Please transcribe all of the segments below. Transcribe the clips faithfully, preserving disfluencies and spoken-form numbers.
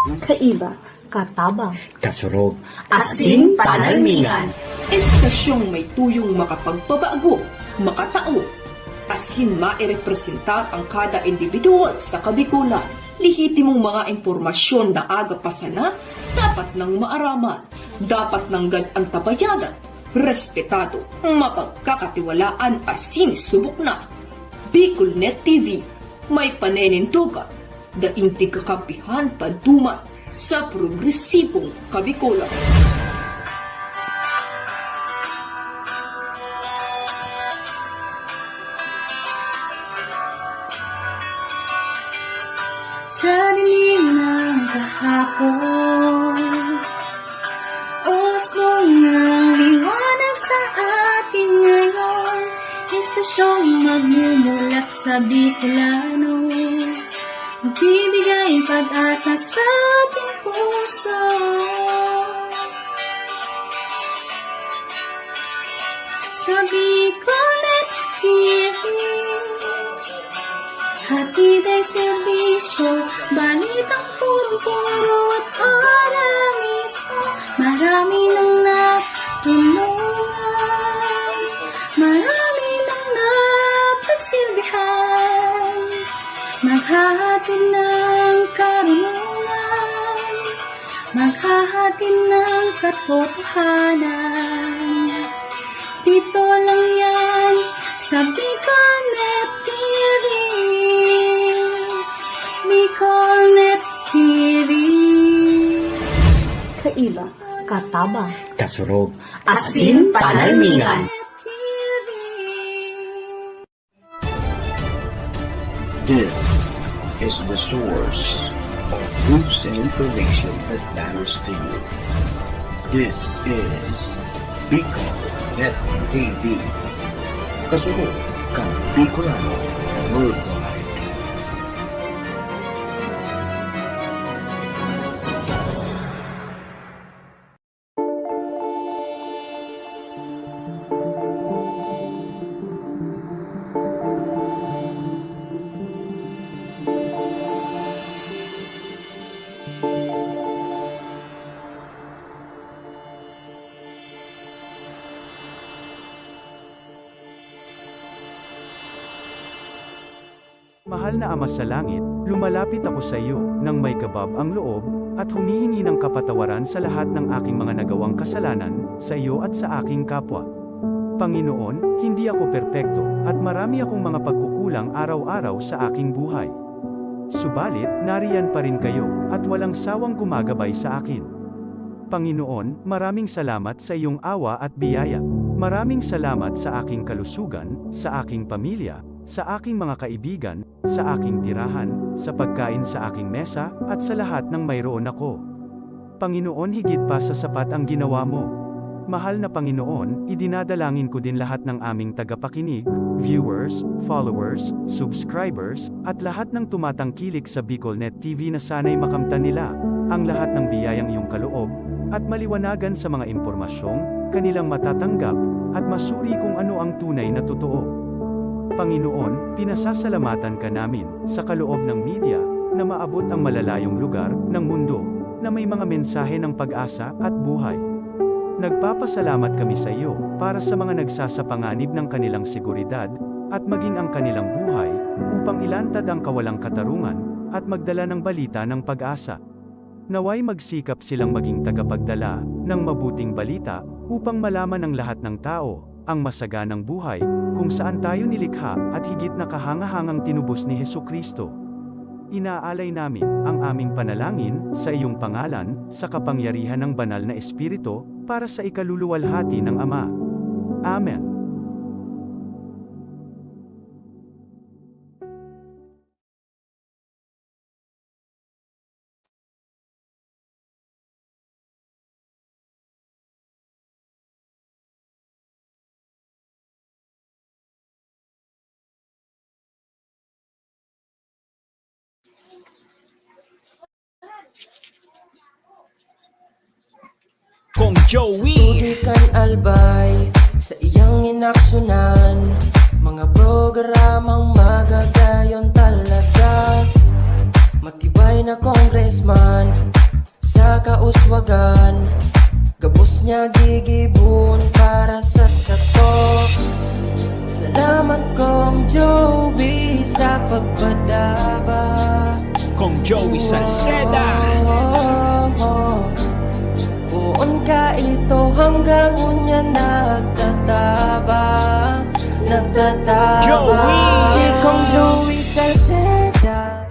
Kaiba, katabang, kasurog, asin panalmingan. Estasyong may tuyong makapagpabago, makatao, asin mairepresentar ang kada individual sa Kabikolan. Lehitimong mga impormasyon na aga pa sana, dapat nang maaraman, dapat nanggad antabayanan, respetado, mapagkakatiwalaan asin subok na. Bicol Net T V, may paninindogan, daing tigkakampihan paduman sa progresibong Kabikolan. Sa dilim ng kahapon, usbong ng liwanag sa atin ngayon, estasyong magmumulat sa Bicolano, magbibigay pag-asa sa ating puso. Sa Bicolnet T V, hatid ay serbisyo, balitang punong-puno at ora mismo. Marami nang natulungan, marami nang napagsilbihan, maghahatid ng karunungan, maghahatid ng katotohanan. Dito lang yan sa Bicolnet T V. Bicolnet T V. Kaiba, katabang, kasurog, asin panalmingan. T V. This is the source of news and information that matters to you. This is Bicol Net T V. Kasunod kan Bicolano Worldwide. Mahal na Ama sa Langit, lumalapit ako sa iyo nang may kabab ang loob at humihingi ng kapatawaran sa lahat ng aking mga nagawang kasalanan sa iyo at sa aking kapwa. Panginoon, hindi ako perpekto at marami akong mga pagkukulang araw-araw sa aking buhay. Subalit, nariyan pa rin kayo at walang sawang gumagabay sa akin. Panginoon, maraming salamat sa iyong awa at biyaya. Maraming salamat sa aking kalusugan, sa aking pamilya, sa aking mga kaibigan, sa aking tirahan, sa pagkain sa aking mesa, at sa lahat ng mayroon ako. Panginoon, higit pa sa sapat ang ginawa mo. Mahal na Panginoon, idinadalangin ko din lahat ng aming tagapakinig, viewers, followers, subscribers, at lahat ng tumatangkilik sa Bicolnet T V na sana'y makamtan nila ang lahat ng biyayang iyong kaloob at maliwanagan sa mga impormasyong kanilang matatanggap at masuri kung ano ang tunay na totoo. Panginoon, pinasasalamatan ka namin sa kaloob ng media na maabot ang malalayong lugar ng mundo na may mga mensahe ng pag-asa at buhay. Nagpapasalamat kami sa iyo para sa mga nagsasapanganib ng kanilang seguridad at maging ang kanilang buhay upang ilantad ang kawalang katarungan at magdala ng balita ng pag-asa. Naway magsikap silang maging tagapagdala ng mabuting balita upang malaman ng lahat ng tao ang masaganang buhay kung saan tayo nilikha at higit na kahangahangang tinubos ni Jesu-Cristo. Inaalay namin ang aming panalangin sa iyong pangalan, sa kapangyarihan ng Banal na Espiritu, para sa ikaluluwalhati ng Ama. Amen. Kong Joey. Tutukan Albay sa iyang inaksyonan, mga programang magagayon talaga. Matibay na congressman, kauswagan, gabos niya gigibon para sa sato. Salamat, Kong Joey, sa pagpadaba. Kong Joey Salceda. Oh, oh, oh. Poon ka ito hanggang unya nagtatabang, nagtatabang. Joey! Si Kong Joey Salceda.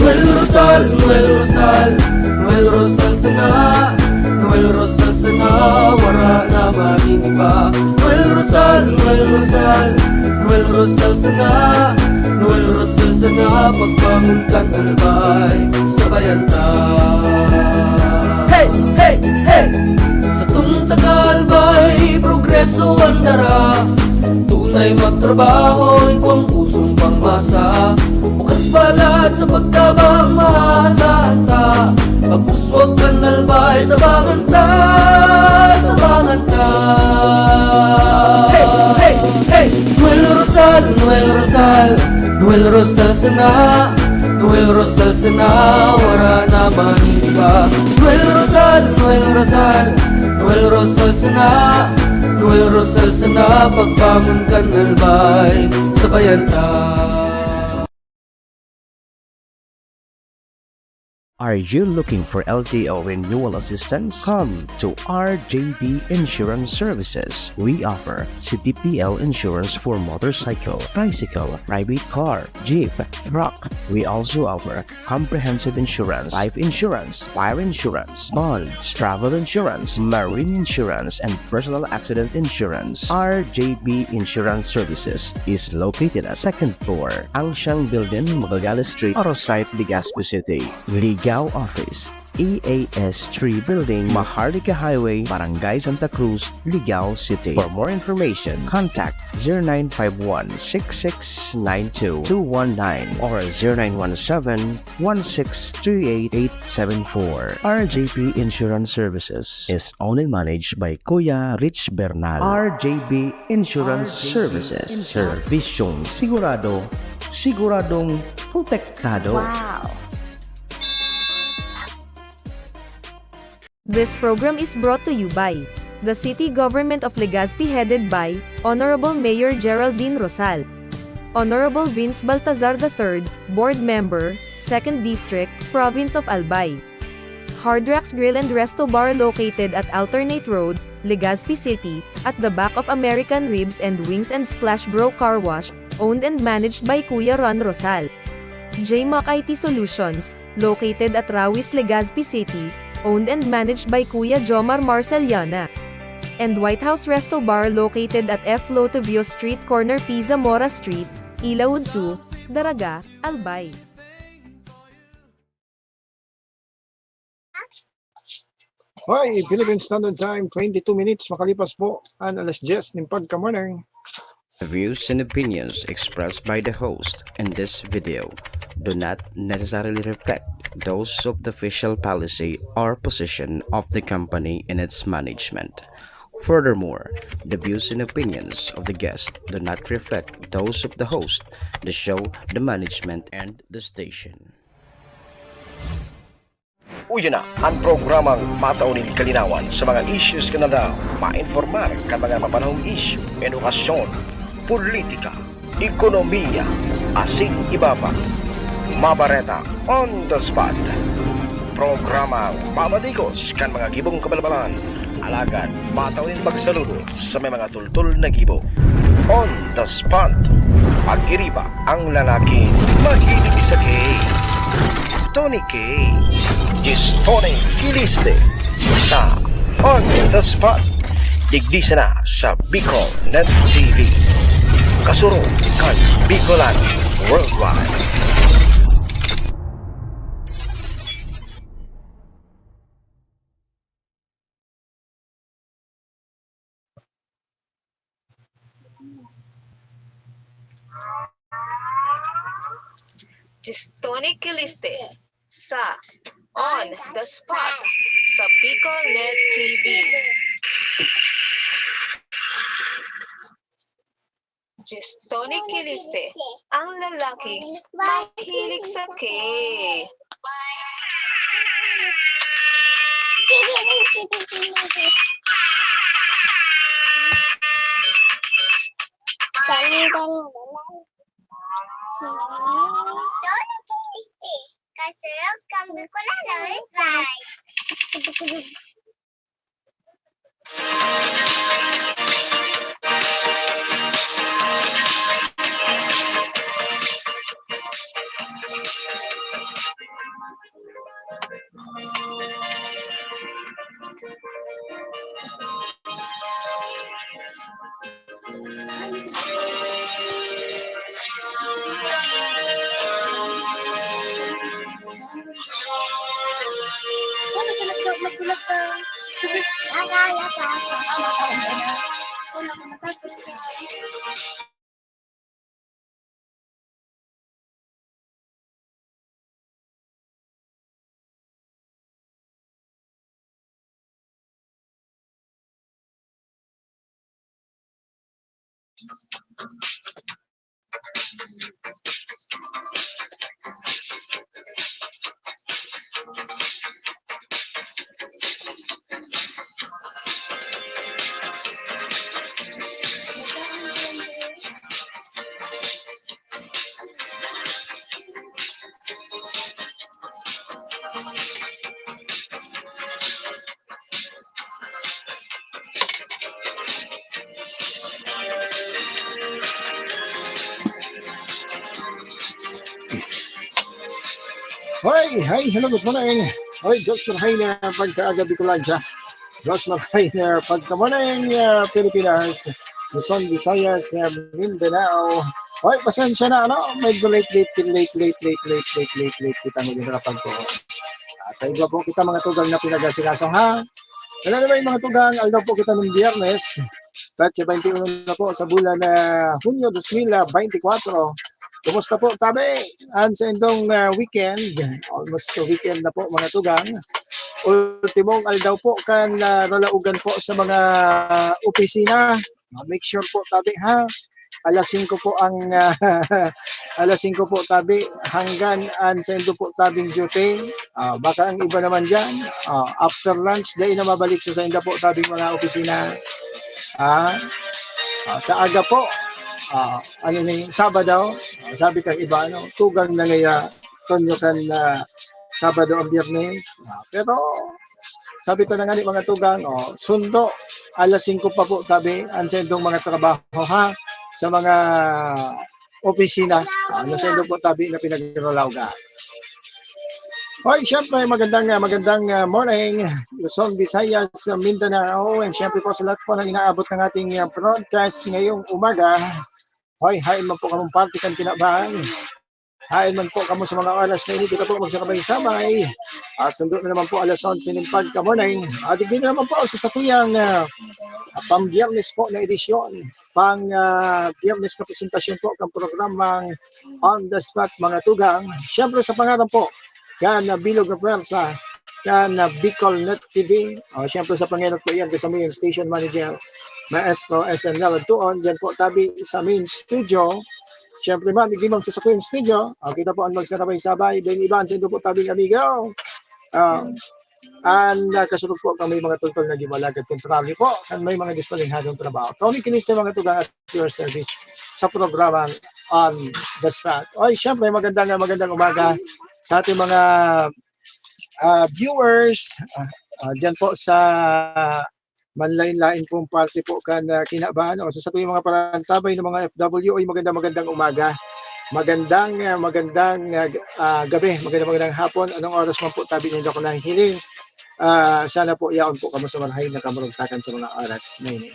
Noel Rosal, Noel Rosal, Noel Rosal sana, Noel Rosal sana, wara na man iba. Noel Rosal, Noel Rosal, Noel Rosal sana, Noel Rosal sana, pagbangon kan albay, sabayan ta. Hey, hey, hey! Satong taga-albay, progreso an dara. Tunay magtrabaho, igwang pusong pangmasa. Bukas palad sa pagtabang, maasahan ta. Pag-uswag kan albay, tabangan ta, tabangan ta. Hey, hey, hey! Noel Rosal, Noel Rosal, Noel Rosal sana, Noel Rosal sana, wara na man iba. Noel Rosal, Noel Rosal, Noel Rosal sana, Noel Rosal sana, pagbangon kan albay, sabayan ta. Are you looking for L T O renewal assistance? Come to R J B Insurance Services. We offer C T P L insurance for motorcycle, tricycle, private car, jeep, truck. We also offer comprehensive insurance, life insurance, fire insurance, bonds, travel insurance, marine insurance, and personal accident insurance. R J B Insurance Services is located at second floor, Angsiang Building, Magallanes Street, Arosite, Legazpi City. Ligao Office, E A S three Building, Maharlika Highway, Barangay Santa Cruz, Ligao City. For more information, contact zero nine five one, six six nine two, two one nine or zero nine one seven, one six three eight, eight seven four. R J P Insurance Services is owned and managed by Kuya Rich Bernal. R J B Insurance Services, serbisyong sigurado, siguradong protektado. Wow! This program is brought to you by the City Government of Legazpi, headed by Honorable Mayor Geraldine Rosal, Honorable Vince Baltazar the third, Board Member, Second District, Province of Albay. Hard Rocks Grill and Resto Bar, located at Alternate Road, Legazpi City, at the back of American Ribs and Wings and Splash Bro Car Wash, owned and managed by Kuya Ron Rosal. J Mac I T Solutions, located at Rawis, Legazpi City, owned and managed by Kuya Jomar Marceliana. And White House Resto Bar, located at F Lotovio Street, corner P Zamora Street, Ilaud two, Daraga, Albay. Hoy, Philippine Standard Time, twenty-two minutes makalipas po an alas dyes nin pagka-morning. The views and opinions expressed by the host in this video do not necessarily reflect those of the official policy or position of the company and its management. Furthermore, the views and opinions of the guest do not reflect those of the host, the show, the management, and the station. Uya na an programang matao nin kalinawan sa mga issues kan aldaw, mainformar kan mga mapanahong isyu, edukasyon, politika, ekonomiya, asin iba pa. Mabareta on the spot. Programang mamadigos kan mga gibong kabalbalan, alagad matao nin pagsaludo sa may mga tultol na gibo. On the spot. Pag-iriba ang lalaking mahilig sa K. Tony K. Gistone Kiliste sa On the Spot. Digdi sana sa Bicol Net T V. Kasurog kan Bicolano Worldwide. Gistone Kiliste. sa On the Spot sa Bicol Net T V. Gestoni Kiliste, ang lalaking mahilig sa cake. Kasi kami ko na lang, guys. Hoy, hi, hello, good morning. Hoy, Diyos marahay na pagkaaga, Bicolandia. Diyos marahay na pagka-morning, ah, Pilipinas. Luzon, Visayas, ah, Mindanao. Hoy, pasensya na, ano? Medyo late, late, late, late, late, late, late, late kita ngayon nakapagkuha. At sa iba po kita mga tugang na pinag-asikaso, ha? Alam mo ba yung mga tugang, aldaw po kita ng Biyernes. Petsa twenty-one na po sa bulan na Hunyo dos mil veinticuatro. Kumusta po, tabi? An sa indong, ah, weekend, almost weekend na po, mga tugang. Ultimong aldaw po kan, ah, ralaogan po sa mga opisina. Ah, make sure po, tabi, ha? Alas singko po ang, ah, alas singko po, tabi, hanggan an sa indo po, tabing duty. Ah, baka ang iba naman diyan, ah, after lunch, dai na mabalik sa, sa inda po, tabing mga opisina. Ah, ah, sa aga po, ah, ano ni, Sabado, ah, sabi kang iba, ano, tugang na ngaya, Tonyo kan, ah, Sabado ang Biyernes. Ah, pero, sabi ko na nga ni mga tugang, oh, sundo, alas singko pa po, tabi, ang sendong mga trabaho, ha, sa mga opisina. Ah, nasendo po, tabi, na pinagralaw ka. Hoy, syempre, magandang, ah, magandang, ah, morning, Luzon, Visayas, ah, Mindanao, and syempre po sa lahat po ng inaabot ng ating, ah, broadcast ngayong umaga. Hoy, hain man po kamong parte kan kinabahan. Hain man po kamo sa mga oras na ini, kita po magsabay-sabay. Ah, sundo na naman po alas onse nin pagka-morning. At dito naman po sa satuyang, ah, pang-Biyernes po na edisyon. Pang, ah, Biyernes na presentasyon po ng programang On the Spot, mga tugang. Siyempre sa pangalan po, kan, ah, Bilog na Pwersa, kan, ah, Bicol Net T V. Oh, siyempre sa pangalan po yan, kasama yung station manager, Maestro S N L Tuon. Diyan po tabi sa main studio. Siyempre, ma'am, igdi, ma'am, sa Queen Studio. Ah, kita po ang magsarabay-sabay. Then, iba, ang sendo po, tabing amigo. Ah, ang, ah, kasunod po, kami mga tultol na giwalagad kontraryo po. Kan may mga dispalinghadong trabaho. Tony Kinista, mga tugang at your service sa programang On the Spot. Oy, siyempre, magandang, magandang umaga sa ating mga, ah, viewers. Ah, ah, dyan po sa manlain-lain pong parte po kan, ah, kinabahan o sa satuyang mga parantabay ng mga F W, ay magandang, magandang umaga. Magandang, ah, magandang, ah, g-, ah, gabi, magandang, magandang hapon. Anong oras man po tabi nindo ako nahihiling? Ah, sana po yaon po kamo sa marahay na kamurugtakan sa mga oras na ini.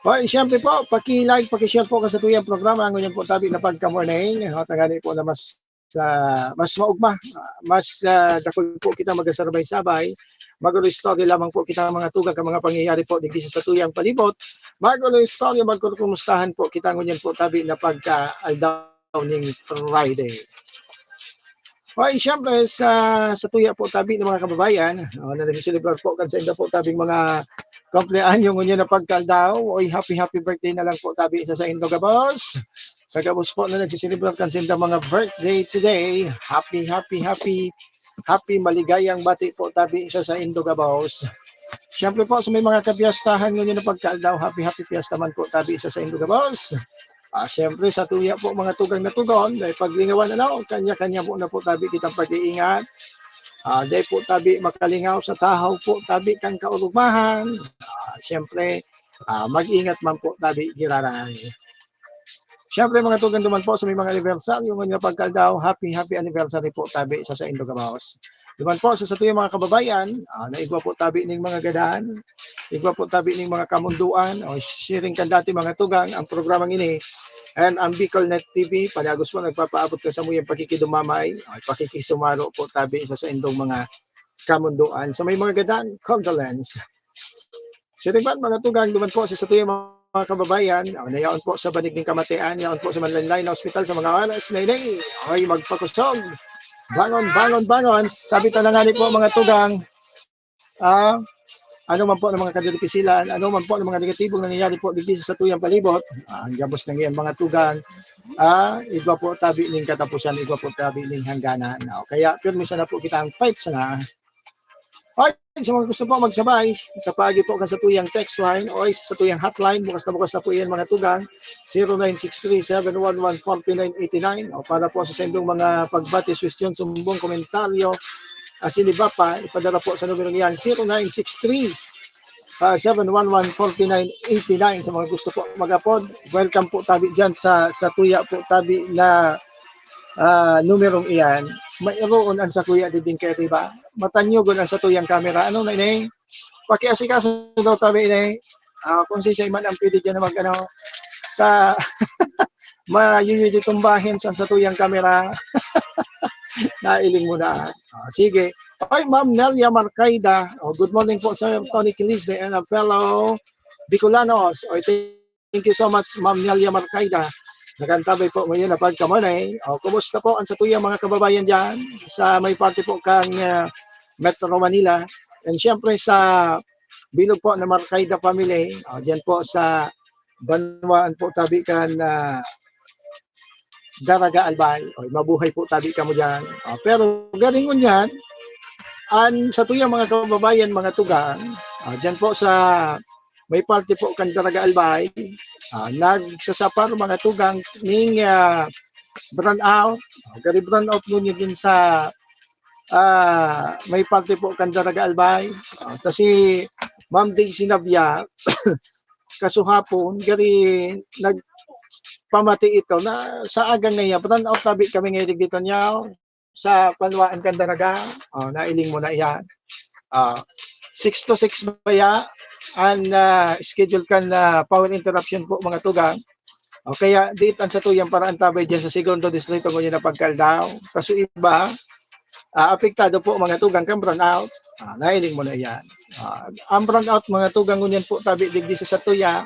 Hoy, siyempre po, paki-like, paki-share po kan satuyang programa. Ang ngunyan po tabi na pagka-morning. Ho, tangani po na mas sa mas maugma, ah, mas, ah, dakul po kita magasarabay-sabay, mag-istorya lamang po kita mga tugang kan mga pangyayari po digdi sa satuyang palibot, mag-istorya, magkukumustahan po kita ngunyan po tabi na pagka-aldaw ning Friday. Ay, siyempre, sa, sa tuya po tabi ng mga kababayan, oh, na nagsiselebrar po kan sa inda po tabing mga kumpleanyo ngunyan na pagkaldaw, oy, happy, happy birthday na lang po tabi sa, sa indo gabos. Sa gabos po na nagsiselebrar kan sa inda mga birthday today, happy, happy, happy, happy, maligayang bati po tabi sa, sa indo gabos. Siyempre po, sa may mga kapiyastahan ngunyan na pagkaldaw, happy, happy piyesta man po tabi sa, sa indo gabos. Ah, siyempre, sa tuya po, mga tugang na tugon, dahil paglingawan, ano, kanya-kanya po na po tabi kitang pag-iingat. Ah, dahil po tabi makalingaw sa tahaw po tabi kan kaurugmahan. Ah, siyempre, ah, mag-ingat man po tabi giraray. Siyempre, mga tugang duman po sa may mga anibersaryo ngunyan na pagkaldaw, happy, happy anniversary po tabi sa, sa indo gabos. Duman po sa, sa tuyang mga kababayan, ah, na igwa po tabi ning mga gadan, igwa po tabi ning mga kamunduan, o siring kan dati mga tugang, ang programang ini, and ang Bicol Net T V, padagos po nagpapaabot kan samuyang pakikidumamay, o pakikisumaro po tabi sa, sa indong mga kamunduan. Sa may mga gadan, condolence. Siring man, mga tugang, duman po sa, sa tuyang mga kababayan, o, na yaon po sa banig ning kamatian, yaon po sa Manlaynlayn na ospital sa mga oras na ini. Oy, magpakusog. Bangon, bangon, bangon. Sabi ta na nga ni po, mga tugang, ah, ano man po ng mga kadidipisilan, ano man po ng mga negatibong nangyayari po digdi sa tuyang palibot, ah, ang gabos na ngayon, mga tugang, ah, igwa po tabi ning katapusan, igwa po tabi ning hangganan. O, kaya pirmi sana po kita ang fight sana. Ay, sa mga gusto po magsabay, sa paagi po kan sa tuyang text line o sa tuyang hotline, bukas na bukas na po iyan, mga tugang, zero nine six three, seven one one, forty nine eighty nine. O para po sa sendong mga pagbati, suwestyon, sumbong, komentaryo, asin iba pa, ipadara po sa numerong iyan, zero nine six three, ah, seven one one, forty nine eighty nine. Sa mga gusto po mag-apod, welcome po tabi dyan sa, sa tuya po tabi na, ah, numerong iyan. Mayroon ang sa kuya diding kay Riba. Matanyogon ang sa tuyang kamera. Ano na ini? Pakiasikaso daw tabi ini. Ah, kung si Simon ang pwede dyan na mag-ano, ka, mayuyuy di tumbahin sa, sa tuyang kamera. Nailing mo na. Ah, sige. Ay, Ma'am Nelia Marcaida. Oh, good morning po, Sir Tony Quilizde and a fellow Bicolanos. Oh, thank you so much, Ma'am Nelia Marcaida. Nagantabay po ngayon na pagkamorning. Oh, kumusta po ang sa tuyang mga kababayan dyan? Sa may parte po kang, ah, Metro Manila. And siyempre sa bilog po na Marcaida family, oh, dyan po sa banwaan po tabi kan, ah, Daraga Albay. Oy, mabuhay po tabi kamo diyan. Ah, pero galingon yan, an sa tuyang mga kababayan, mga tugang, ah, diyan po sa may parte po kan Daraga Albay, ah, nagsasapar mga tugang ning, ah, brownout. Ah, gari brownout ngunyan din sa, ah, may parte po kan Daraga Albay. Ah, ta si Ma'am Daisy Navia, kasuhapon, gari nagpamati ito na sa agang na iya, brownout tabi kami ngayon dito niya sa Panwaan kan Daraga. Oh, nailing mo na iyan. Ah, six to six baya ang, ah, schedule kan, ah, power interruption po, mga tugang. O kaya, diit ang sa tuyang paraan tabay diyan sa Segundo Distrito ngunyan na pagkaldaw. Kaso iba, ah, apektado po, mga tugang, kan brownout. Ah, nailing mo na iyan. Ah, ang brownout, mga tugang, ngunyan po tabi digdi sa satuya.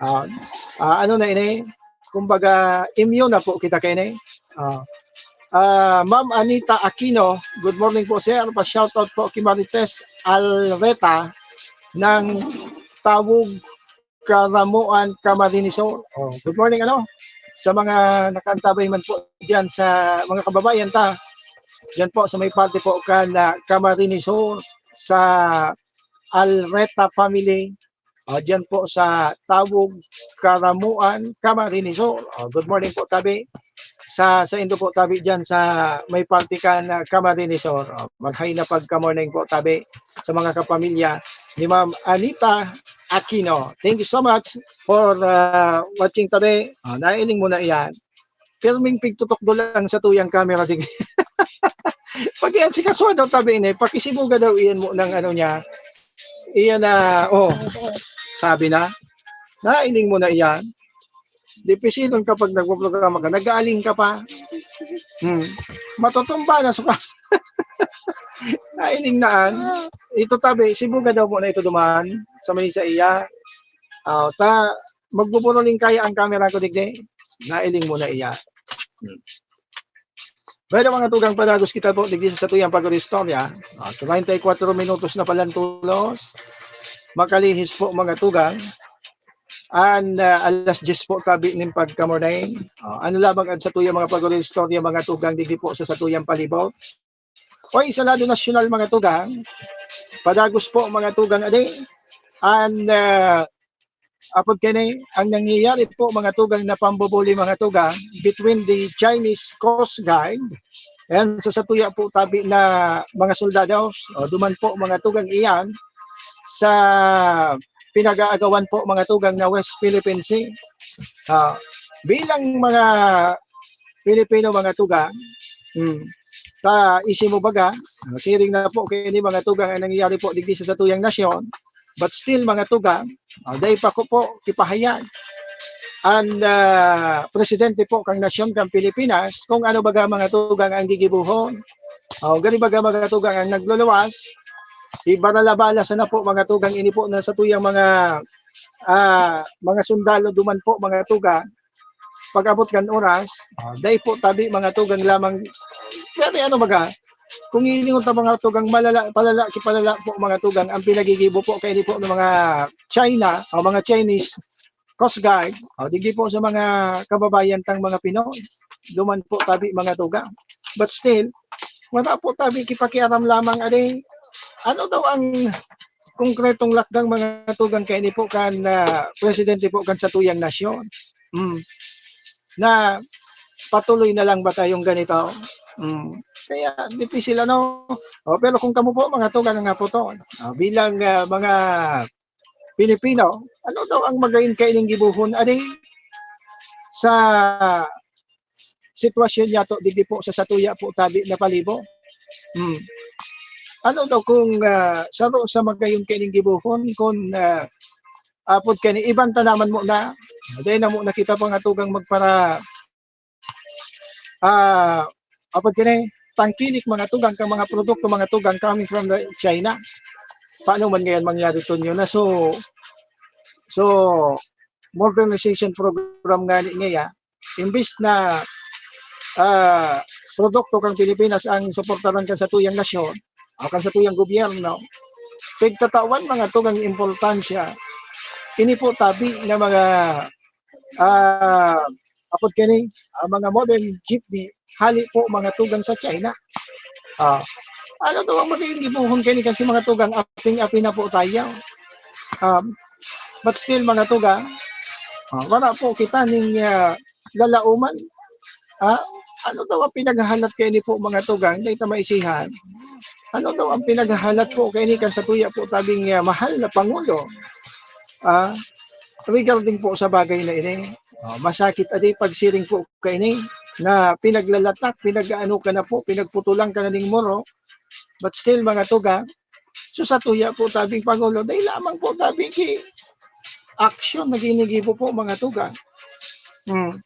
Ah, ah, ano na ini? Kumbaga, immune na po kita kaini. Ah, ah, Ma'am Anita Aquino, good morning po, sir. Pa-shoutout po kay Marites Alreta ng Tawog, Caramoan, Camarines Sur. Oh, good morning, ano? Sa mga nakantabay man po diyan sa mga kababayan ta, diyan po sa may parte po kan, ah, Camarines Sur, sa Alreta family, ah, diyan po sa Tawog, Caramoan, Camarines Sur. Oh, good morning po, tabi. Sa, sa indo po, tabi, diyan sa may parte kan, ah, Camarines Sur. Oh, maghay na pagka-morning po, tabi, sa mga kapamilya ni Ma'am Anita Aquino. Thank you so much for, ah, watching today. Ah, nailing mo na iyan. Pirming pigtutukdo lang sa tuyang camera, dig. Pag iyan si Kaswa daw tabi ini, pakisibuga daw iyan mo ng ano niya. Iyan na, oh, sabi na. Nailing mo na iyan. Dipisilon kapag nagpoprograma ka, nag-aaling ka pa. Hmm. Matutumba na suka. Nailing naan. Ito tabi, sibuga daw mo na ito duman sa may sa iya. Ah, ta, magbuburuling kaya ang camera ko, digdi. Nailing mo na iya. Hmm. Bueno, mga tugang, padagos kita po digdi sa satuyang pag-istorya. Ah, treinta y cuatro minutos na palantulos. Makalihis po, mga tugang. An, ah, alas diyes po tabi nin pagkamorning. Ah, ano lamang an satuyang mga pag-istorya, mga tugang, digdi po sa satuyang palibot. O, sa lado nasyonal, mga tugang, padagos po, mga tugang, adi, an, ah, apod kani, ang nangyayari po, mga tugang, na pambubuli, mga tugang, between the Chinese Coast Guard and sa satuya po tabi na mga soldados, o, duman po, mga tugang, iyan sa pinag-aagawan po, mga tugang, na West Philippine Sea. Ah, bilang mga Pilipino, mga tugang, hmm, ta isi mo baga, siring na po kini, mga tugang, ang nangyayari po digdi sa satuyang nasyon. But still, mga tugang, ah, dai pa ko po ipahayag an, ah, presidente po kan nasyon kan Pilipinas kung ano baga, mga tugang, ang gigibohon. O, gani baga, mga tugang, ang nagluluwas, ibarala-bala sana po, mga tugang, ini po na satuyang mga, ah, mga sundalo duman po, mga tugang. Pag-abot kan oras, ah, dai po tabi, mga tugang, lamang. Pero ano baga, kung hilingon ta, mga tugang, malala, palala, kipalala po, mga tugang, ang pinagigibo po kaini po ng mga China o mga Chinese Coast Guard, o, digdi po sa mga kababayan tang mga Pinoy. Duman po tabi, mga tugang. But still, wala po tabi kipakiaram lamang, adi, ano daw ang konkretong lakdang, mga tugang, kaini po kan, ah, presidente po kan satuyang nasyon. Hmm. Na patuloy na lang ba tayong ganito? Hmm. Kaya dipisil, ano? O, pero kung kamo po, mga tugang, nga po to, ah, bilang, ah, mga Pilipino, ano daw ang magayon kaining gibohon, adi, sa sitwasyon niyato digdi po sa satuya po tabi na palibot? Hmm. Ano daw kung, ah, saro sa magayon kaining gibohon kun, ah, apod kani iban ta naman muna, dai na muna kita, mga tugang, magpara-, ah, apod kani, tangkilik, mga tugang, kan mga produkto, mga tugang, coming from the China. Paano man ngayon mangyari, Tonyo, na so, so, modernization program ngani ngaya, imbis na, ah, produkto kan Pilipinas ang suportaran kan satuyang nasyon o kan satuyang gobyerno, pigtatawan, mga tugang, importansya ini po tabi na mga, ah, apod kani, ah, mga modern jeepney, hali po, mga tugang, sa China. Ah, ano daw ang magiging gibohon kani kasi, mga tugang, aping-api na po tayo. Um, but still, mga tugang, ah, wala po kita ning, ah, lalauman. Ah, ano daw ang pinaghahalat kaini po, mga tugang, dai ta maisihan? Ano daw ang pinaghahalat po kaini kan satuya po tabing, ah, mahal na Pangulo? Ah, regarding po sa bagay na ini, ah, masakit adi pagsiring po kaini na pinaglalatak, pinag-aano ka na po, pinagputulan ka na ning muro, but still, mga tugang, so satuya po tabing Pangulo, dai lamang po tabi ki aksyon na ginigibo po, mga tugang. Hmm.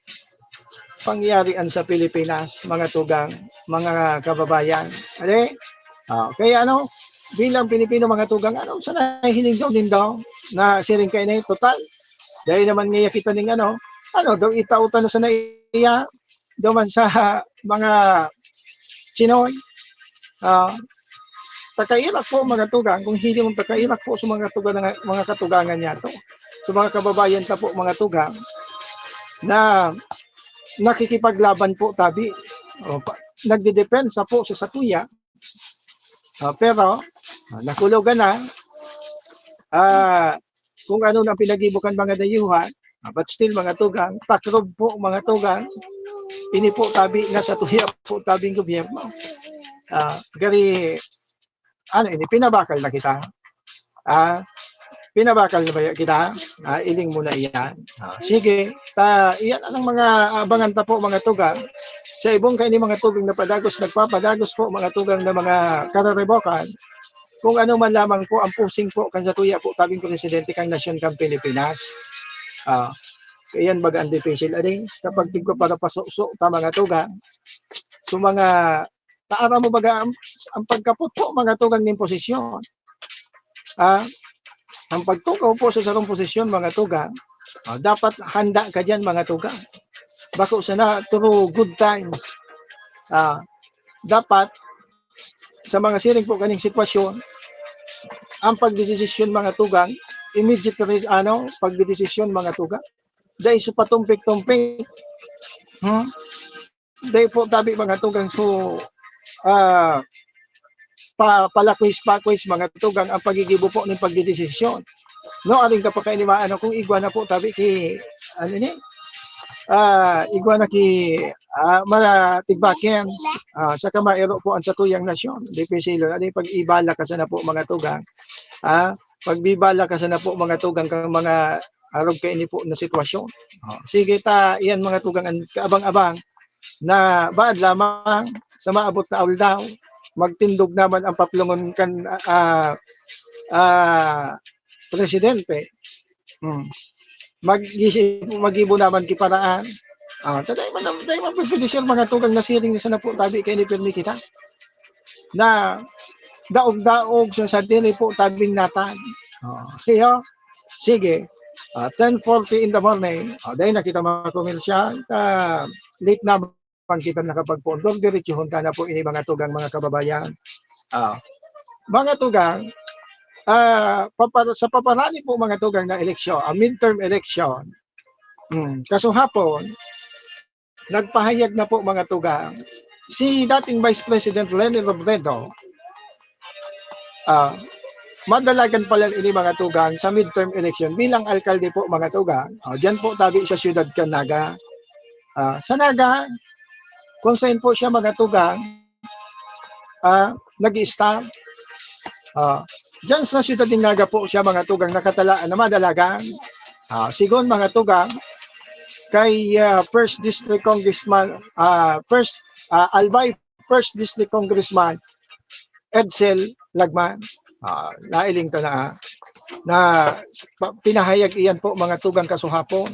Pangyarian sa Pilipinas, mga tugang, mga kababayan. Adi? Ah, kaya ano, bilang Pilipino, mga tugang, ano sa nahihiling daw nindo na siring kaini? Total, dai naman ngaya kita ning ano, ano daw, itao ta na sa naiya, duman sa mga Chinoy. Ah, ta kairak po, mga tugang, kung hiling ta kairak po sa mga tugang, mga katugangan niyato, sa mga kababayan ta po, mga tugang, na nakikipaglaban po tabi, o, pa-, nagdedepensa po sa satuya. Ah, pero, ah, nakulogan na, ah, kung ano nang pinagibo kan mga dayuhan, ah, but still, mga tugang, takrob po, mga tugang, ini po tabi na satuya po tabing gobyerno. Ah, gari, ano ini, pinabakal na kita? Ah, pinabakal na ba kita? Ah, iling mo na iyan. Ah, sige, ta, iyan ang mga abangan ta po, mga tugang. Sa ibong kaini, mga tugang, na padagos, nagpapadagos po, mga tugang, na mga kararibokan, kung ano man lamang po ang pusing po kan satuya po tabing presidente kan nasyon kan Pilipinas. Ah, iyan baga ang dipisil, adi, kapag tigko para pasuso ta, mga tugang, so mga, taaram mo baga ang, ang pagkapot po, mga tugang, nin posisyon. Ah, ang pagtukaw po sa sarong posisyon, mga tugang, ah, dapat handa ka diyan, mga tugang. Bako sana through good times. Ah, dapat sa mga siring po kaning sitwasyon, ang pagdedesisyon, mga tugang, immediate res-, ano, pagdedesisyon, mga tugang. Dai sa patumpik-tumpik. Hmm? Dai po tabi, mga tugang, so, ah, pa-, palakwis-pakwis, mga tugang, ang paggigibo po ning pagdedesisyon. No, aling kapakainiwaan akong igwa na po tabi ki, ano ni? Ah, igwa na ki, ah, mga tigbakin, ah, saka mairo po ang satuyang nasyon. Dipisilan, ano yung pag-ibala ka sana po, mga tugang? Ah, pagbibala ka sana po, mga tugang, kang mga arog kaini po na sitwasyon. Oh, sige ta, iyan, mga tugang, an-, kaabang-abang na baad lamang sa maabot na aldaw, magtindog naman ang paplongon kan, ah, ah, presidente. Hmm. Mag-, magibo naman ki paraan. Ah, ta dai man, dai man pwede, sir, mga tugang, na siring na sana po tabi kaini pirmi kita. Na daog-daog sa sadiri po tabing natag. Oh, iyo. Sige. Ah, ten forty in the morning. Ah, dai na kita mga komersyal. Ah, late na man kita nakapagpundok. Diretsuhon ta na po ini, mga tugang, mga kababayan. Ah, mga tugang, ah, papar-, sa paparani po, mga tugang, na eleksyon, ah, midterm election. Hmm, kasuhapon, nagpahayag na po, mga tugang, si dating Vice President Leni Robredo. Ah, madalagan pala ini, mga tugang, sa midterm election bilang alkalde po, mga tugang. Ah, diyan po tabi sa siyudad kan Naga. Ah, sa Naga, kung saan po siya, mga tugang, ah, nag-i-start. Ah, diyan sa siyudad ng Naga po siya, mga tugang, nakatala na madalagan. Ah, sigon, mga tugang, kay, ah, First District Congressman, ah, First, ah, Albay First District Congressman Edsel Lagman. Ah, nailing ta na, na pa-, pinahayag iyan po, mga tugang, kasuhapon.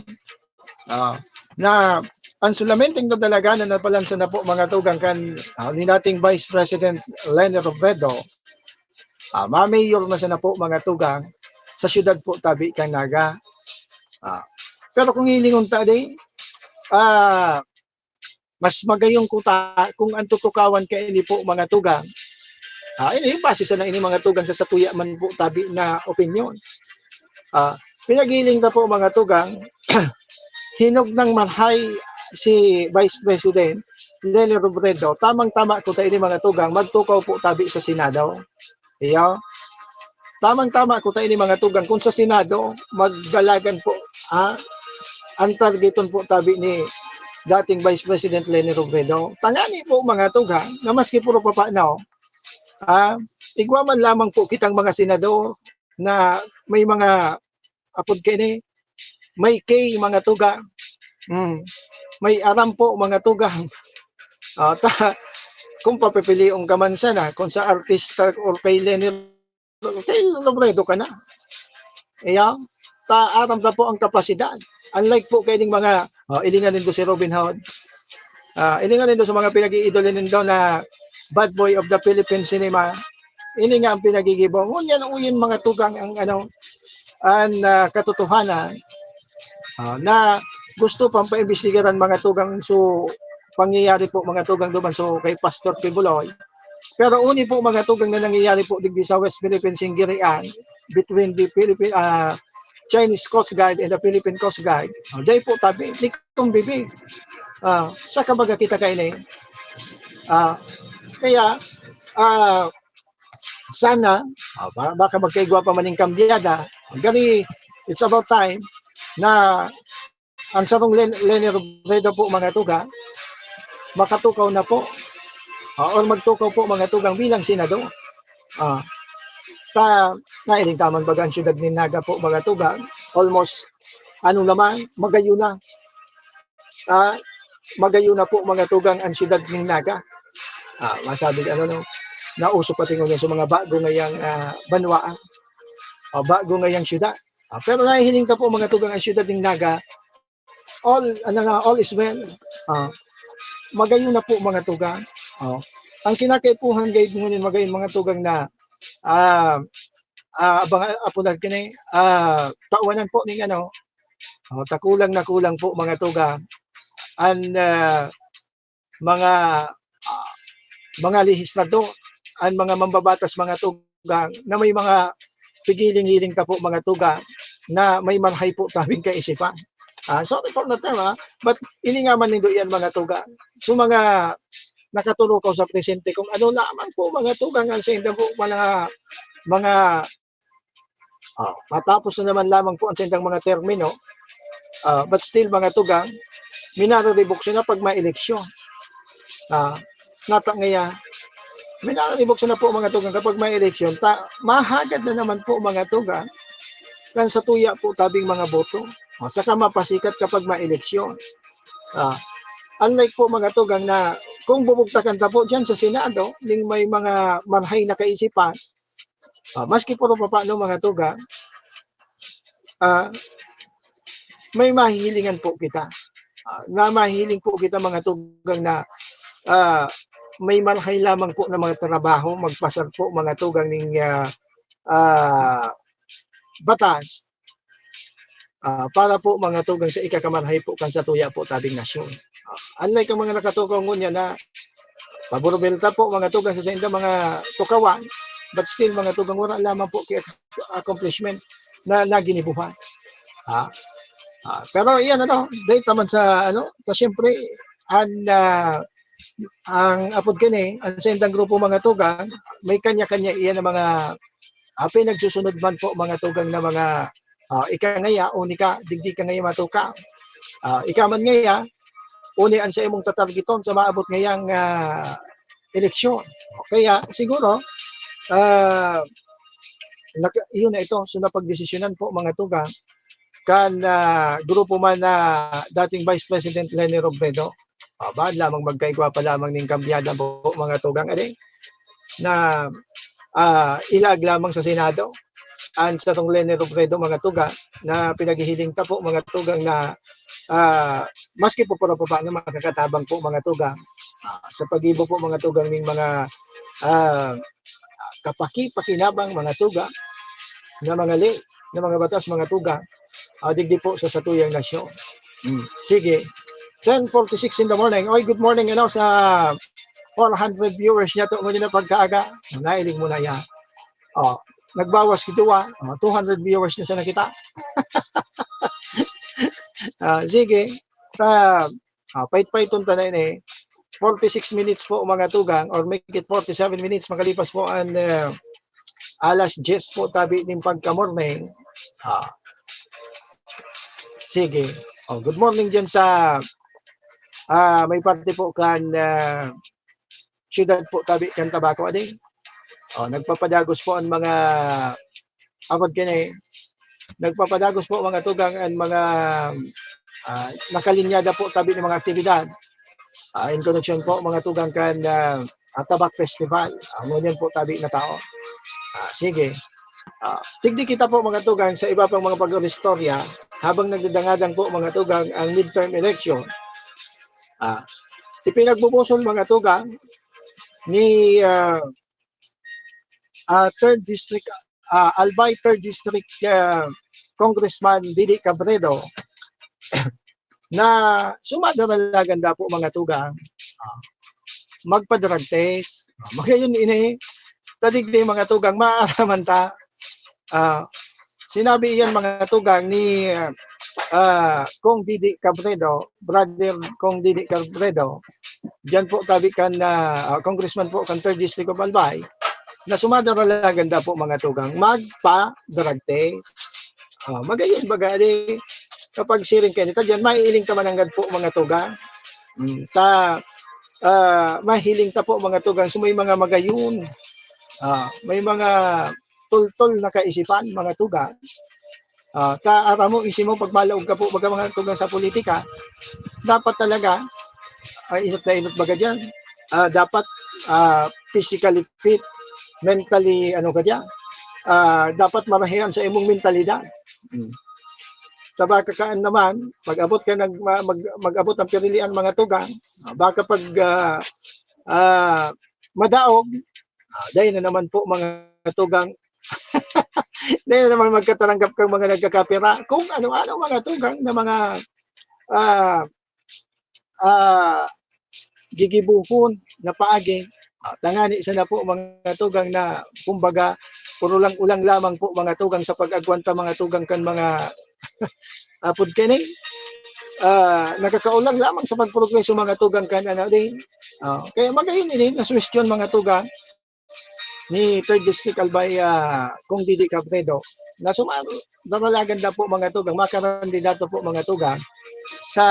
Ah, na ang sulamenteng nadalagan na napalansa na po, mga tugang, kan, ah, ni dating Vice President Leni Robredo, ah, mamayor na siya na po, mga tugang, sa siyudad po tabi kan Naga. Ah, pero kung hilingon ta di, ah, mas magayong kuta kung ang tutukawan kaini po, mga tugang. Ah, ini, base sana ini, mga tugang, sa satuya man po tabi na opinyon. Ah, pinaghiling ta po, mga tugang, hinog ng marhay si Vice President Leni Robredo. Tamang-tama kuta ini, mga tugang, magtukaw po tabi sa Senado. Iyo. Tamang-tama kuta ini, mga tugang. Kung sa Senado, magdalagan po, ah, ang targeton po tabi ni dating Vice President Leni Robredo. Tangani po, mga tugang, na maski puro papanaw, ah, igwa man lamang po kitang mga senador na may mga, apod kaini, may K, mga tugang. Hmm. May aram po, mga tugang. Ah, ta-, kung papipilion ka man sana, kung sa artista or kay Leni, kay Robredo ka na. Iyo, ta, aram ta po ang kapasidad. Unlike po kaining mga, oh, ilingan nindo si Robin Hood. Ah, ilingan nindo sa mga pinag-iidolo nindo na bad boy of the Philippine cinema. Ini nga ang pinagigibo. Ngunyan, uyon, mga tugang, ang ano, ang, ah, katotohanan, ah, na gusto pang paimbestigaran, mga tugang, so pangyayari po, mga tugang, duman so kay Pastor Quiboloy. Pero uni po, mga tugang, na nangyayari po digdi sa West Philippine Sea, girian between the Philippine, ah, Chinese Coast Guard and the Philippine Coast Guard. Oh, dai po tabi, likong bibi. Ah, sa kabaga kita kaini. Ah, kaya, ah, sana, ah, ba-, baka magkaigwa pa man ning kambyada. Gani, it's about time na ang sarong Len-, Leni Robredo po, mga tugang, makatukaw na po. Ah, or magtukaw po, mga tugang, bilang senador. Ah, ta-, nailing ta man baga ang siyudad nin Naga po, mga tugang. Almost, ano naman, magayon na. Ah, magayon na po, mga tugang, ang siyudad nin Naga. Ah, masabi, ano, no, nauso pati ngunyan sa mga bago ngayang, ah, banwaan. Ah, bago ngayang siyudad. Ah, pero nahihiling ta po, mga tugang, ang siyudad nin Naga, all, ano na, all is well. Ah, magayon na po, mga tugang. Oh. Ang kinakaipuhan gayud ngunyan, magayon, mga tugang, na, ah, ah, abang, apo na kini, ah, tawanan po ning ano, oh, ta kulang na kulang po, mga tugang, an, ah, mga, ah, mga lehislador, an mga mambabatas, mga tugang, na may mga pigiling-hiling ta po, mga tugang, na may marhay po tabing kaisipan. Ah, sorry for the term, ah, but ini nga man nindo iyan, mga tugang. So, mga nakaturukaw sa presente, kung ano lamang po, mga tugang, ang sainda po mga, mga Ah, matapos na naman lamang po ang saindang mga termino, ah, but still, mga tugang, minararibok sila pag may eleksyon. Ah, nata ngaya, minararibok sila po, mga tugang, kapag may eleksyon, ta mahagad na naman po, mga tugang, kan sa tuya po tabing mga boto. Ah, saka mapasikat kapag may eleksyon. Ah, unlike po, mga tugang, na kung bubugtakan ta po diyan sa Senado, ning may mga marhay na kaisipan, ah, maski puro papaano, mga tugang, ah, may mahihilingan po kita. Ah, na mahihiling po kita, mga tugang, na, ah, may marhay lamang po na mga trabaho, magpasar po, mga tugang, ning, ah, ah, batas, ah, para po, mga tugang, sa ikakamarhay po kan sa tuya po tabing nasyon. Ah, unlike ang mga nakatukaw ngunyan na pabor-belta po, mga tugang, sa saindang mga tukawan, but still, mga tugang, wala lamang po ki accomplishment na, na ginibuhan. Ah, ah, pero iyan, ano, dahil taman sa, ano, sa siyempre, an, ah, ang apod kani, ang saindang grupo, mga tugang, may kanya-kanya iyan na mga, ah, pinagsusunod man po, mga tugang, na mga, ah, ika ngaya, o nika, digdi ka ngaya matukaw. Ah, ika man ngaya, uni an sa imong tatargeton sa maabot ngayang, ah, eleksyon. Kaya siguro, ah, nag-, yun na ito. So, napagdesisyonan po, mga tugang, kan, ah, grupo man na dating Vice President Leni Robredo. Ah, baan lamang magkaigwa pa lamang ning kambyada po, mga tugang, ade, na, ah, ilaag lamang sa Senado an sarong Leni Robredo, mga tugang, na pinaghihiling ta po, mga tugang, na, ah, maski po puro pa na makakatabang po, mga tugang, ah, sa paggibo po, mga tugang, ning mga, ah, kapaki-pakinabang, mga tugang, na mga ley, na mga batas, mga tugang, ah, digdi po sa satuyang nasyon. Hmm, sige. Ten forty-six in the morning. Oy, good morning, ano, sa four hundred viewers niya to, ngunyan na pagkaaga. Nailing mo na yan. Oh, nagbawas ki duwa, oh, two hundred viewers na siya nakita. Ah, sige. Ah, ah, pait-paiton ta na ini. Forty-six minutes po, mga tugang, or make it forty-seven minutes makalipas po an, ah, alas diyes po tabi nin pagka-morning. Ah. Sige. Oh, good morning diyan sa, ah, may parte po kan, ah, siyudad po tabi kan Tabaco, ade. Oh, nagpapadagos po ang mga, apod kini, nagpapadagos po, mga tugang, ang mga, ah, nakalinyada po tabi nin mga aktibidad. Ah, in connection po, mga tugang, kan, ah, ah, Tabak Festival. Ah, ngunyan po tabi na tao. Ah, sige. Ah, tigdi kita po, mga tugang, sa iba pang mga pag-istorya habang nagdadangadang po, mga tugang, ang midterm election. Ah, ipinagbubusol, mga tugang, ni, ah, ah, third District, ah, Albay third District, ah, Congressman Didi Cabredo na sumadaralagan daw po, mga tugang, ah, magpa-drug test. Ah, magayon ini, ta digdi, mga tugang, maaraman ta. Ah, sinabi iyan, mga tugang, ni, ah, ah, Cong Didi Cabredo, Brother Cong Didi Cabredo, diyan po tabi kan, ah, ah, congressman po kan third District of Albay, na sumadaralagan daw po, mga tugang, magpa-drug test. Ah, magayon baga, di, kapag siring kayo nito, diyan, maiiling ta mananggad po, mga tugang. Mm, ta, ah, mahiling ta po, mga tugang, so may mga magayon. Ah, may mga tultol na kaisipan, mga tugang. Ah, ta aram mo, isi mo, pag malaog ka po, baga, mga tugang, sa politika, dapat talaga, ah, inot na inot baga diyan. Ah, dapat, ah, physically fit, mentally, ano ka diyan, ah, dapat marahian sa imong mentalidad. Hmm. Sa baka kaan naman, pag-abot ka nag-, ma-, mag-, mag-abot ang pirilian, mga tugang, ah, baka pag, ah, ah, madaog, ah, dahil na naman po, mga tugang, dahil na naman magkataranggap kang mga nagkakapira. Kung ano-ano, mga tugang, na mga, ah, ah, gigibuhon na paagi, Ah, tangani sana po, mga tugang, na kumbaga, puro lang ulang lamang po, mga tugang, sa pag-agwanta, mga tugang, kan mga apod kini, ah, nakakaulang lamang sa pagprogreso, mga tugang, kan ano din. Ah, kaya magayon ini na suhestyon, mga tugang, ni Third District Albay, ah, Cong Didi Cabredo, na suma-, daralagan na po, mga tugang, makakandidato po, mga tugang, sa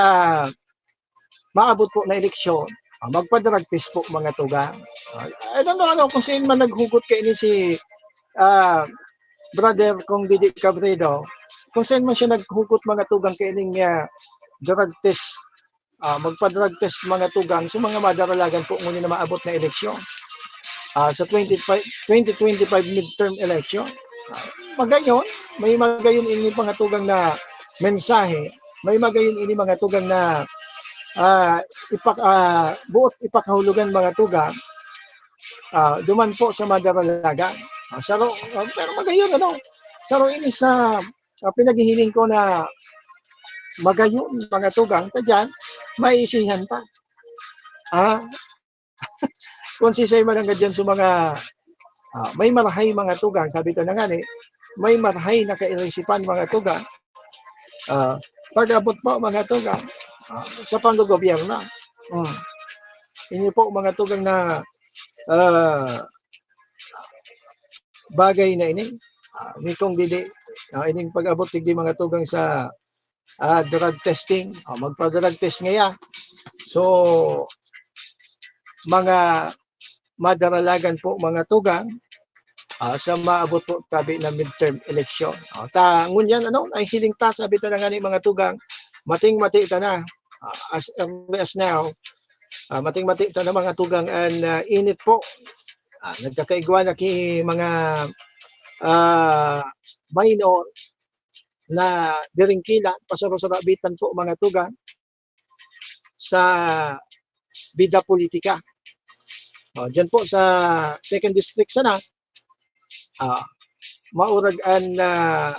maabot po na eleksyon, ah, magpa-drug test po, mga tugang. Ah, I don't know, ano, kung saan man naghugot kaini si, ah, Brother Cong Didi Cabredo, kung saan man siya naghugot, mga tugang, kaining, ah, drug test, ah, magpa-drug test, mga tugang, sa mga madaralagan po ngunyan na maabot na eleksyon. Ah, sa twenty-five, twenty twenty-five midterm election. Ah, magayon, may magayon ini, mga tugang, na mensahe, may magayon ini, mga tugang, na, ah, ipak-, ah, buot ipakahulugan, mga tugang, ah, duman po sa madaralagan. Ah, saro, ah, pero magayon, ano, saro ini sa, ah, pinaghihiling ko na magayon, mga tugang, ta diyan, maisihan ta. Ah, kung sisay man ang gadyan sa mga, ah, may marahay, mga tugang, sabi ta na ngani, may marahay na kaisipan, mga tugang, ah, pag-abot po, mga tugang, ah, sa panggogobyerno. Hmm. Ini po, mga tugang, na, ah, bagay na ini, ah, ni Cong Didi, ah, ining pag-abot digdi, mga tugang, sa, ah, drug testing. Ah, magpa-drug test ngaya. So, mga madaralagan po, mga tugang, ah, sa maabot po tabi na midterm election. Ah, ta, ngunyan, ano, nahihiling ta, sabi ta na ngani, mga tugang, mating-mati ta na. Ah, as early as now, ah, mating-mati ta na, mga tugang, an, ah, init po. Ah, nagkakaigwa na ki mga, ah, minor na diringkila, pasaro-sarabitan po, mga tugang, sa bida politika. Oh, diyan po sa second district sana, ah, maurag an, ah,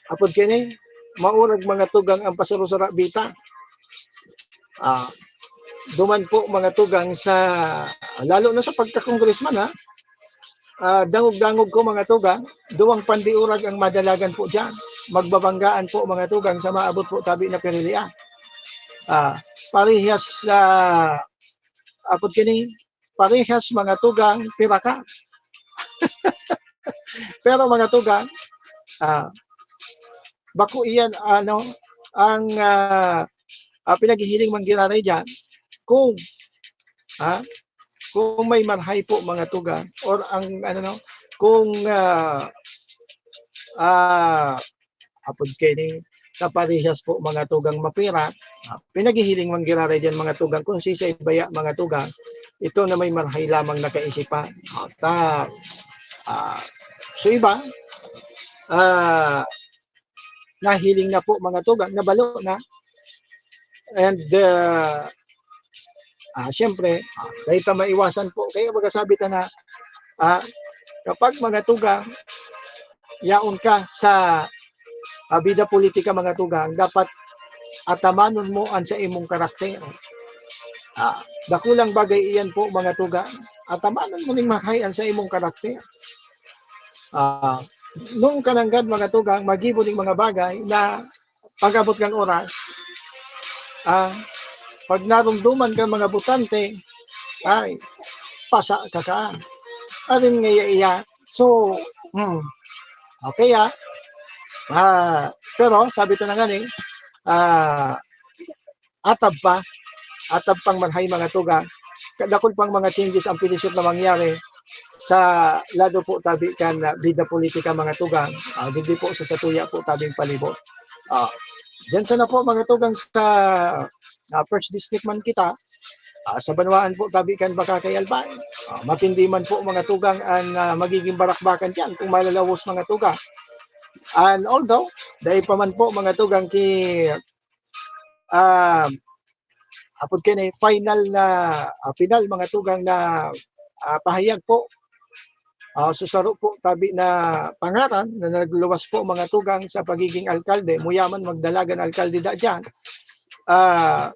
apod kini, maurag, mga tugang, ang pasaro-sarabitan. Ah, duman po, mga tugang, sa, lalo na sa pagka-congressman, ha, ah, dangog-dangog ko, mga tugang, duwang pandiurag ang madalagan po diyan. Magbabanggaan po, mga tugang, sa maabot po tabi na pirilian. Ah, parehas sa, apod kini, parehas, mga tugang, piraka. Pero, mga tugang, ah, bako iyan, ano, ang, ah, ah, pinaghihiling man giraray diyan, kung, ah, kung may marahay po, mga tugang, or ang, ano, no, kung, ah, ah, apod kini, kaparehas po, mga tugang, mapira, ah, pinaghihiling man giraray diyan, mga tugang, kung sisay baya, mga tugang, ito na may marahay lamang na kaisipan. Ah, ta, ah, so iba, ah, nahiling na po, mga tugang, nabalo na. And, ah, ah, siyempre, ah, dai ta maiwasan po. Kaya magasabi ta na, ah, kapag, mga tugang, yaon ka sa, ah, bida politika, mga tugang, dapat atamanon mo an sa imong karakter. Ah, dakulang bagay iyan po, mga tugang. Atamanon mo ning marahay an sa imong karakter. Ah, nung kananggad, mga tugang, magibo ning mga bagay na pag-abot kan oras, ah, pag narumduman kan mga botante, ay, pasa ka kaan. Arin nga iya, iya. So, hmm, okay, ah. Ah, pero sabi ta na ngani, ah, atab pa, atab pang marahay, mga tugang. Kadakul pang mga changes ang pinisot na mangyari sa lado po tabi kan, ah, bida politika, mga tugang. Ah, digdi po sa satuya po tabing palibot. Ah, diyan sana po, mga tugang, sa, ah, first district man kita, ah, sa banwaan po tabi kan Bacacay, Albay. Ah, matindi man po, mga tugang, an, ah, magiging barakbakan diyan kung malalawos, mga tugang. And although, dai pa man po, mga tugang, ki, ah, apod kini, final na, ah, final, mga tugang, na, ah, pahayag po, ah, sa saro po tabi na pangaran na nagluwas po, mga tugang, sa pagiging alkalde, muyaman magdalagan alkalde da diyan. Ah,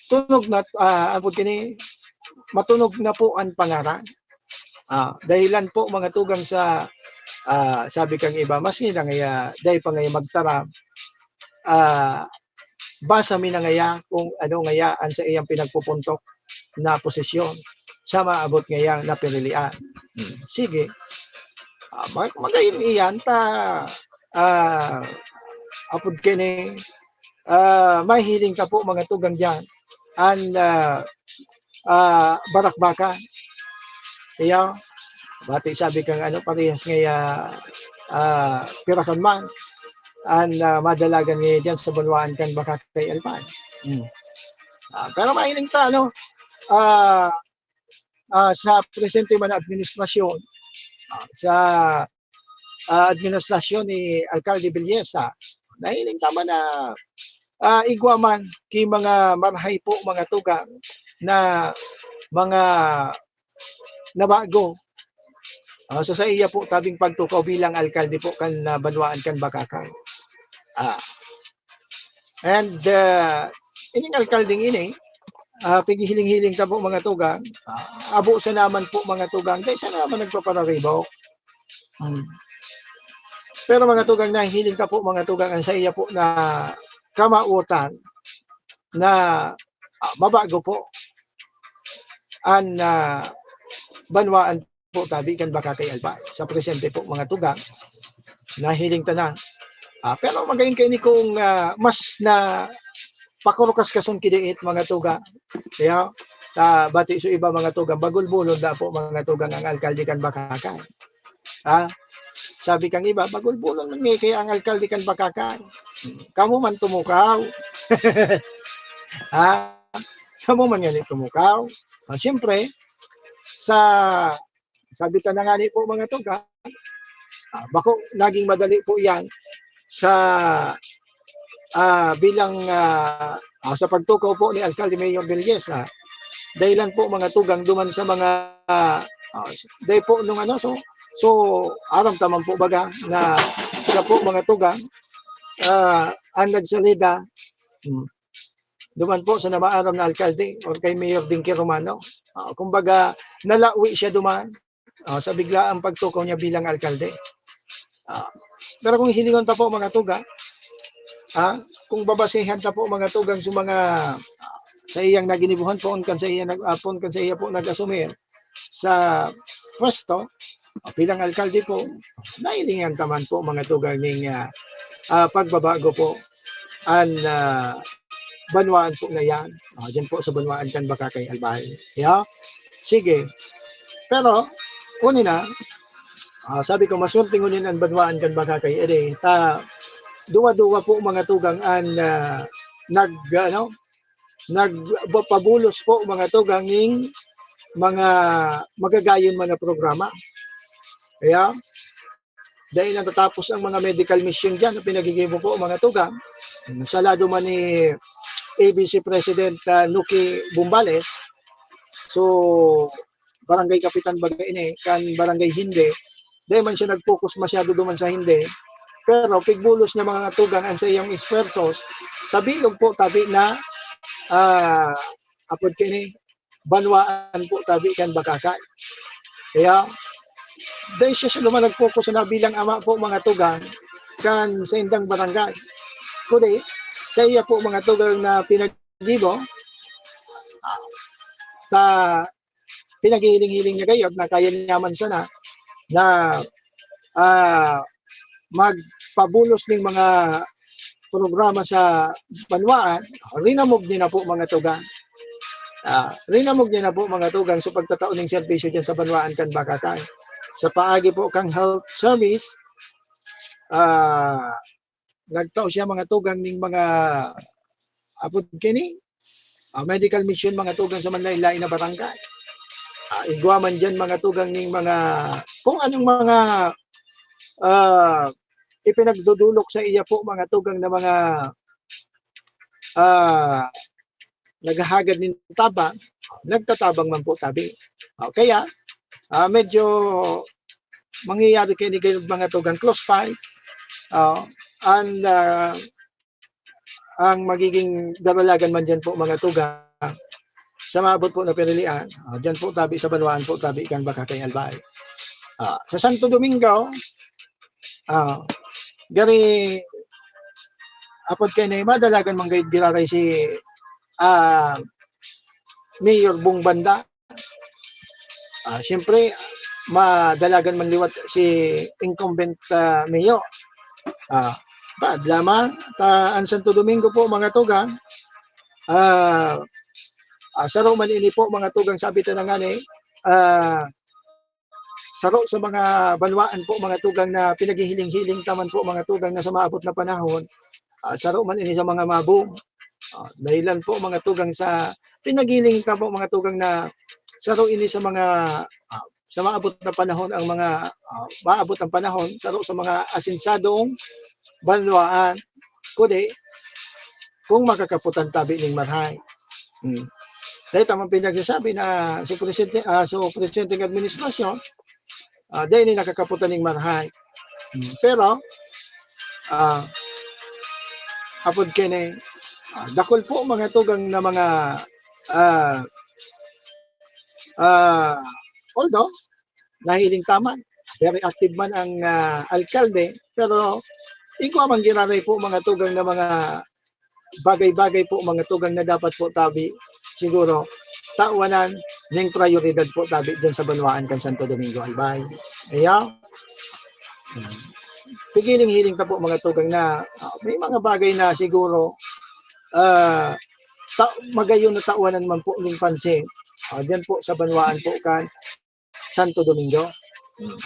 tunog na, ah, apod kini, matunog na po an pangaran. Ah, dahilan po, mga tugang, sa, ah, sabi kang iba, mas nila ngaya, dai pa ngaya magtaram. Ah, basa mi na ngaya kung ano ngaya an saiyang pinagpupuntok na posisyon sa maabot ngayang napirilian. Hmm, sige. Ah, ma-, magayon iyan ta, ah, apod kini, ah, mahihiling ta po, mga tugang, diyan. An, ah, ah, barakbakan. Iya, bati sabi kang ano, parehas ngaya, ah, pirakan man an, ah, madalagan ngaya diyan sa banwaan kan Bacacay, Albay. Hmm. Ah, pero mahiling ta, ano, ah, ah, sa presente man na administrasyon, ah, sa, ah, administrasyon ni Alcalde Villesa, nahiling ta man na, ah, igwa man ki mga marahay po, mga tugang, na mga nabago, ah, sa saiya po tabing pagtukaw bilang alkalde po kan, ah, banwaan kan Bacacay. Ah, and, ah, ining alkaldeng ini, ah, pighihiling-hiling ta po, mga tugang, ah, abo sana man po, mga tugang, dai sana man nagpapararibok. Hmm. Pero, mga tugang, nahihiling ta po, mga tugang, ang saiya po na kamawotan na, ah, mabago po an, ah, banwaan po tabi kan Bacacay, Albay. Sa presente po, mga tugang, nahiling ta na. Ah, pero magayon kaini kung, ah, mas napakurukaskas ki diit, mga tugang. Kaya, ah, bati sa iba, mga tugang, bagulbulon da po, mga tugang, ang alkalde kan Bacacay. Ah, sabi kang iba, bagulbulon man ngani kaya ang alkalde kan Bacacay. Kamo man tumukaw. Ah, kamo man ngani tumukaw. Ah, siyempre, sa, sabi ta na ngani po, mga tugang, ah, bako naging madali po yan sa, ah, bilang, ah, ah, sa pagtukaw po ni Alcalde Mayor Villesa. Dahilan po, mga tugang, duman sa mga, ah, dai po nung ano, so, so, aram ta man po baga na siya po, mga tugang, ah, ang nagsalida, hmm, duman po sa namaaram na alkalde or kay Mayor Dinky Romano. Ah, kumbaga, nalawi siya duman, ah, sa biglaang pagtukaw niya bilang alkalde. Ah, pero kung hilingon ta po, mga tugang, ah, kung babasehan ta po, mga tugang, sa mga, ah, sa iyang naginibuhan poon kan sa iya nag-, ah, poon kan sa iya po nag-asumir sa pwesto, ah, bilang alkalde po, nahilingan ta man po, mga tugang, ning, ah, ah, pagbabago po an, ah, banwaan po na yan. Ah, dyan po sa banwaan kan Bacacay, Albay. Yeah? Sige. Pero, uni na, ah, sabi ko, maswerte ngunyan an banwaan kan Bacacay. Edi, ta, duwa-duwa po, mga tugang, an, ah, nag, ano, nagpabulos po, mga tugang, ning mga magagayon man na programa. Kaya, dai natatapos ang mga medical mission diyan na pinaggigibo po, mga tugang. Sa lado man ni A B C President, ah, Nuki Bumbales, so, barangay kapitan baga ini, kan barangay Hindi, dai man siya nag-focus masyado duman sa Hindi, pero pigbulos niya, mga tugang, ang sa iyang esfuerzos sa bilog po tabi na, ah, apod kini, banwaan po tabi kan Bacacay. Kaya, dai siya, siya duman nag-focus na bilang ama po, mga tugang, kan sa indang barangay. Kundi, sa iya po, mga tugang, na pinaggibo, ah, ta, pinaghihiling-hiling niya gayod na kaya niya man sana na, ah, magpabulos ning mga programa sa banwaan, rinamog niya na po, mga tugang. Ah, rinamog niya na po, mga tugang, sa pagtatao ning serbisyo diyan sa banwaan kan Bacacay. Sa paagi po kang health service, ah, nagtao siya, mga tugang, ning mga, apod kini, ah, medical mission, mga tugang, sa manlain-lain na barangay. Ah, igwa man diyan, mga tugang, ning mga, kung anong mga, ah, ipinagdudulok sa iya po, mga tugang, na mga, ah, naghahagad nin tabang, nagtatabang man po tabi. O, kaya, ah, medyo mangyayari kaini gayod, mga tugang, close fight. Ah, and, ah, ang magiging daralagan man diyan po, mga tugang, sa maabot po na pirilian, ah, diyan po tabi sa banwaan po tabi kan Bacacay, Albay. Ah, sa Santo Domingo, ah, gari apod kay na madalagan man gayud giraray si, ah, Mayor Bong Banda. Ah, siyempre, madalagan man liwat si incumbent, ah, mayor. Ah, pa, lamang, ta, ang Santo Domingo po, mga tugang, ah, ah, saro man ini po, mga tugang, sabi ta na nga ni, ah, saro sa mga banwaan po, mga tugang, na pinaghihiling-hiling ta man po, mga tugang, na sa maabot na panahon, ah, saro man ini sa mga mabong. Ah, dahilan po, mga tugang, sa pinaghiling ta po, mga tugang, na saro ini sa mga, ah, sa maabot na panahon ang mga, ah, maabot ang panahon, saro sa mga asensadong banwaan, kundi kung makakaputan tabi ning marhay. Hmm. Dahil tamang pinagsasabi na so presente, ah, so presenteng administrasyon, ah, dahil ni nakakaputan ning marhay. Hmm. Pero, ah, apod kini, ah, dakul po mga tugang na mga, ah, ah, although nahiling ta man, very active man ang, ah, alkalde, pero igwa man giraray po mga tugang na mga bagay-bagay po, mga tugang na dapat po tabi, siguro, tawanan ning prayoridad po tabi diyan sa banwaan kan Santo Domingo, Albay. Iya? Hmm. Pigiling-hiling ta po, mga tugang na, ah, may mga bagay na siguro, ah, ta-, magayon na tawanan man po ning pansin. Ah, diyan po sa banwaan po kan Santo Domingo. Hmm.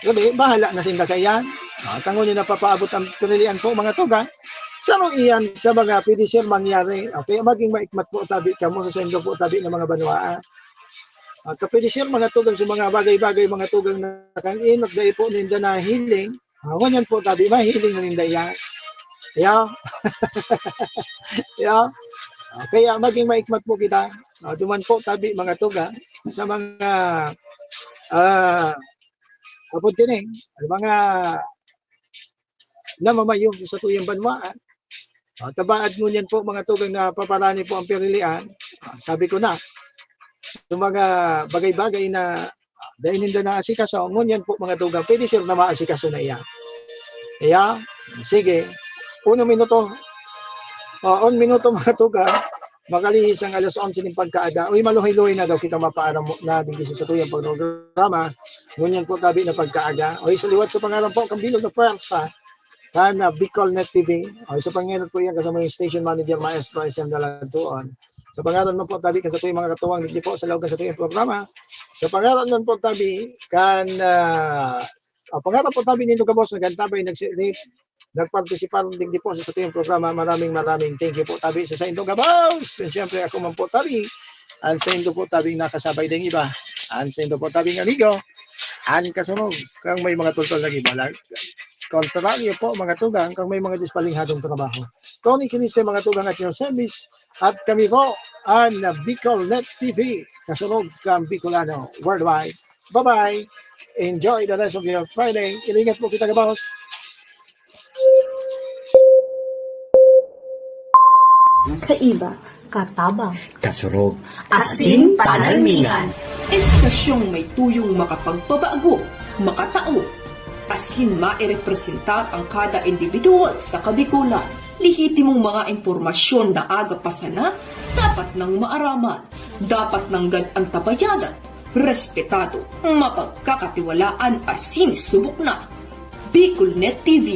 Grabe, bahala na sinda kaiyan. Ah, tango niya napapaabot ang pinilian po, mga tugang. Saro iyan sa mga pwede, sir, mangyari. Okay, maging maikmat po tabi kamo sa saindo po tabi ng mga banwaan. At pwede, sir, mga tugang, sa mga bagay-bagay, mga tugang na kang inot, dahil po ninda nahiling. Ah, ngunyan po tabi, mahiling na ninda iyan. Yeah. Yeah. Ah, kaya maging maikmat po kita. Ah, duman po tabi, mga tugang, sa mga, ah, apod kini, mga namamayo sa tuyang banwaan. Ah, tabaad ngunyan po, mga tugang, na paparani po ang pirilian. Ah, sabi ko na, sa mga bagay-bagay na dai ninda naasikaso, ngunyan po, mga tugang, pwede, sir, na maasikaso na iyan. Iya? Sige. Uno minuto. Ah, un minuto, mga tugang. Makalihis ang alas onse nin pagkaaga. Uy, maluhay-luhay na daw kita mapaaram mo na digdi sa satuyang programa. Ngunyan po tabi na pagkaaga. Uy, sa liwat sa pangaran po, kan bilog na pwersa, kan, ah, Bicol Net T V. Uy, sa pangenot po yan, kasama yung station manager, Maestro S M Dalantuon. Sa pangaran man po tabi, kan satuyang mga katuwang, digdi po sa laog kan satuyang programa. Sa pangaran man po tabi, kan, ah, ah, pangaran po tabi nindo gabos, nagantabay, nagsilip, nagpartisipar digdi po sa satuyang programa. Maraming, maraming thank you po tabi sa saindo gabos. And syempre, ako man po tabi, ang saindo po tabing nakasabay ding iba, ang saindo po tabing amigo, ang kasunod, kang may mga tultol na gibalag. Kontraryo po, mga tugang, kang may mga dispalinghadong trabaho. Tony Kiniste, mga tugang, at your service. At kami po, ang Bicol Net T V, kasunod kang Bicolano Worldwide. Bye-bye. Enjoy the rest of your Friday. Ilingat po kita, gabos. Kaiba, katabang, kasurog, asin panalmingan. Estasyong may tuyong makapagpabago, makatao, asin mairepresentar ang kada individual sa Kabikolan. Lehitimong mga impormasyon na aga pa sana, dapat nang maaraman, dapat nang gad-antabayanan, respetado, mapagkakatiwalaan asin subok na. Bicol Net T V,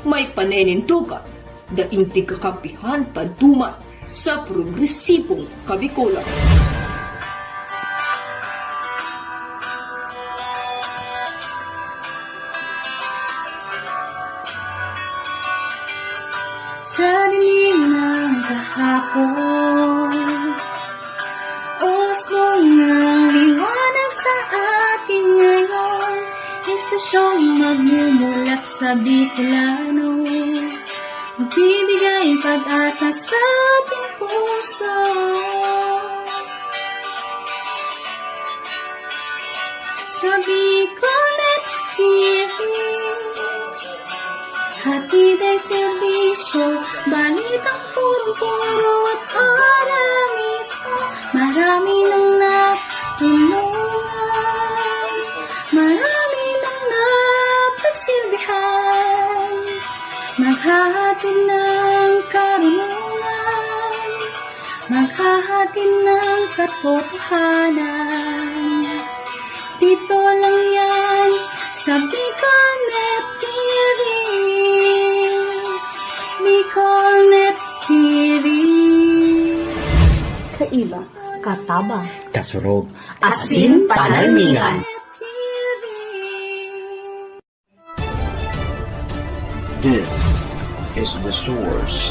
may paninindogan, daing tigkakampihan paduman sa progresibong Kabikolan. Sa dilim ng kahapon, usbong ng liwanag sa atin ngayon, estasyong magmumulat sa Bicolano, magbibigay pag-asa sa ating puso. Sa Bicol Net T V, hatid ay serbisyo, balitang purong-puro at para mismo. Hahatid ng karunungan, maghahatid ng katotohanan. Dito lang yan sa Bicolnet T V. Bicolnet T V. Kaiba, katabang, kasurog, asin panalmingan. T V. This is The Source.